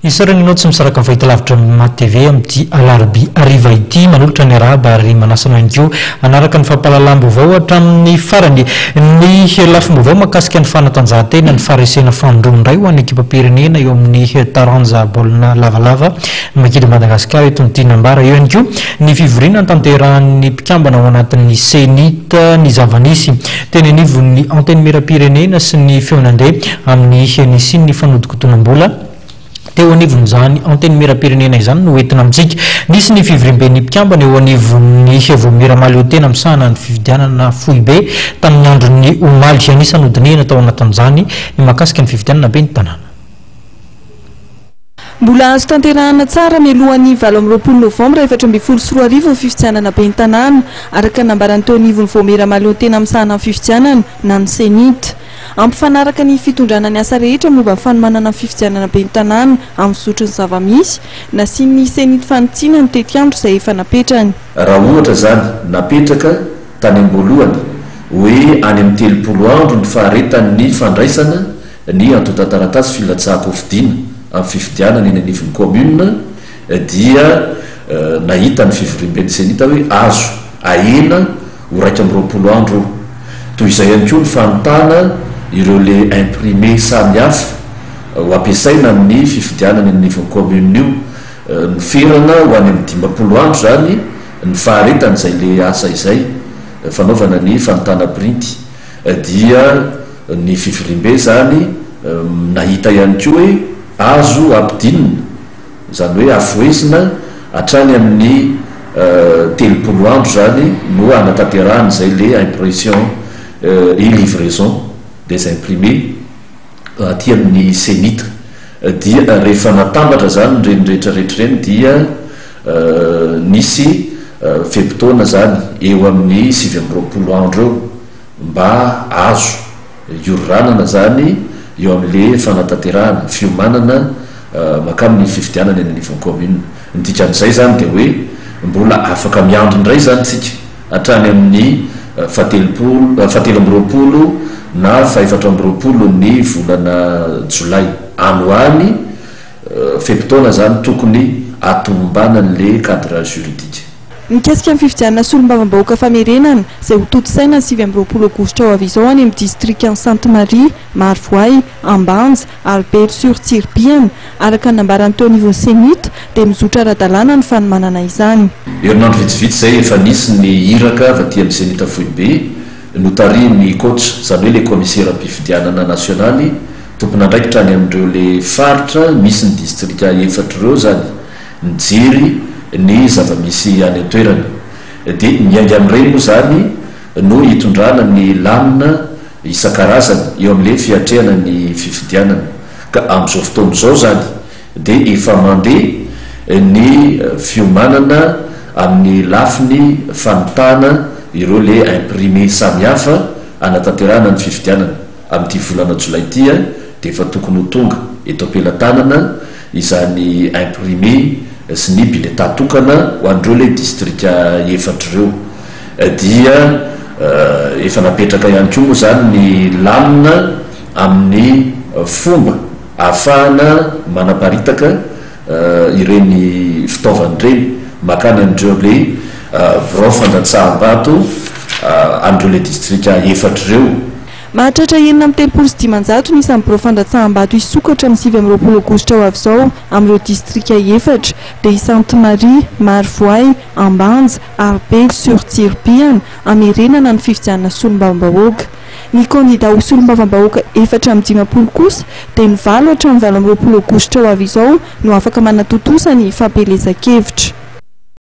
Isaorana ianao tsy misaraka amin'ny fahitalavitra Maty TV amin'ity alarobia hariva ity. Manolotra ny arahaba ary manasa anao ihany koa hanaraka ny fampahalalam-baovao hatramin'ny farany. Ny lafim-baovao mahakasika ny fanatanjahantena, ny faharesena fanindroany indray ho an'ny ekipam-pirenena eo amin'ny taranja baolina lavalava Makida Madagascar eto no tiana ambara. Eo ihany koa ny fivoriana notanterahan'ny mpikambana ao anatin'ny Cenit, ny zava-nisy teny anivon'ny Antenimierampirenena sy ny feo nandeha amin'ny nisian'ny fanodinkodinam-bola teo anivon'izany Antenimierampirenena izany no entina amintsika. Nisy ny fivoriamben'ny mpikambana eo anivon'ny Vaomiera Mahaleotena misahana ny fifidianana foibe tamin'ny andron'ny omaly. Anisan'ny nodinihina tao anatin'izany ny mahakasika ny fifidianana ben'ny tanàna. Mbola azo tanterahana tsara mialohan'ny 28 novambra 2014 ny fifidianana ben'ny tanàna, araka ny nambaran'ny teo anivon'ny Vaomiera Mahaleotena misahana ny fifidianana na ny Cenit. Hampifanaraka ny fitondrana ny asa rehetra momba ny fanomanana ny fifidianana ben'ny tanàna amin'ny fizotry ny zava-misy, nasian'ny Cenit fanitsiana ny tetiandro izay efa napetrany. Raha ohatra izany napetraka tany am-boalohany hoe any amin'ny 30 andro ny faharetan'ny fandraisana ny antontan-taratasy filatsahan-kofidina amin'ny fifidianana eny anivon'ny commune dia nahita ny fivoriamben'ny Cenit hoe azo ahena ho 21 andro io. Toy izay ihany koa ny fanontana ireo le imprimé samihafa ho ampiasaina amin'ny fifidianana eny anivon'ny commune io. Noferana ho any amin'ny 50 andro izany ny faharetan'izay le asa izay, fanaovana ny fanontana printy. Dia ny fivoriambe izany nahita ihany koa hoe azo ampidinina, izany hoe afohezina hatrany amin'ny 30 andro izany no hanatanterahana izay le impression et livraison des imprimés aty amin'ny Cenit. Dia rehefa natambatra izany ireny rehetra rehetra ireny dia nisy fe-potoana izany eo amin'ny 29 andro eo mba azo ioranana izany eo amin'le fanatanterahana, fiomanana mankamin'ny fifidianana eny anivon'ny commune. Ny dikan'izay izany dia hoe mbola afaka miandry indray izany tsika hatrany amin'ny fahatelopolo, fahatelo amby 20 na fahefatra amby 20 ny volana jolay any ho any, fe-potoana izany tokony hatomombanan'le cadre juridique. Mikasika ny fifidianana solombavambahoaka famerenana, izay ho tontosaina ny 29 aogositra ho avy izao any amin'ny distrikan'i Sainte Marie, Marovoay, Ambanja ary Belo sur Tsiribihina, araka ny nambaran'ny teo anivon'ny Cenit, dia mizotra ara-dalàna ny fanomanana izany. Herinandro vitsivitsy izay efa nisy ny iraka avy aty amin'ny Cenit foibe notarihin'ny Coach, izany hoe ilay kaomiseram-pifidianana nasionaly tompon'andraikitra any amin'ireo ilay faritra misy ny distrika efatra ireo izany. mijery ny zava-misy any an-toerana. Dia miainga amin'ireny moa izany no hitondrana ny lamina isan-karazany eo amin'ilay fiatrehana ny fifidianana. Ka amin'izao fotoana izao izany dia efa mandeha ny fiomanana amin'ny lafiny fanontana ireo ilay imprimé samihafa hanatanterahana ny fifidianana. Amin'ity volana jolay ity dia efa tokony ho tonga eto am-pelatanana izany imprimé sy ny biletà tokana ho an'ireo ilay distrika efatra ireo. Dia efa napetraka ihany koa moa izany ny lamina amin'ny fomba ahafahana manaparitaka ireny fitaovana ireny mankany amin'ireo ilay birao fandatsaham-bato an'ireo ilay distrika efatra ireo. Mahatratra 536 ny isan'ny birao fandatsaham-bato hisokatra amin'ny 29 aogositra ho avy izao amin'ireo distrika efatra dia i Sainte Marie, Marovoay, Ambanja ary Belo sur Tsiribihina hamerenana ny fifidianana solombavambahoaka. Ny kandida ho solombavambahoaka 54 kosa dia ny 8 hatramin'ny 28 aogositra ho avy izao no afaka manatontosa ny fampielezan-kevitra.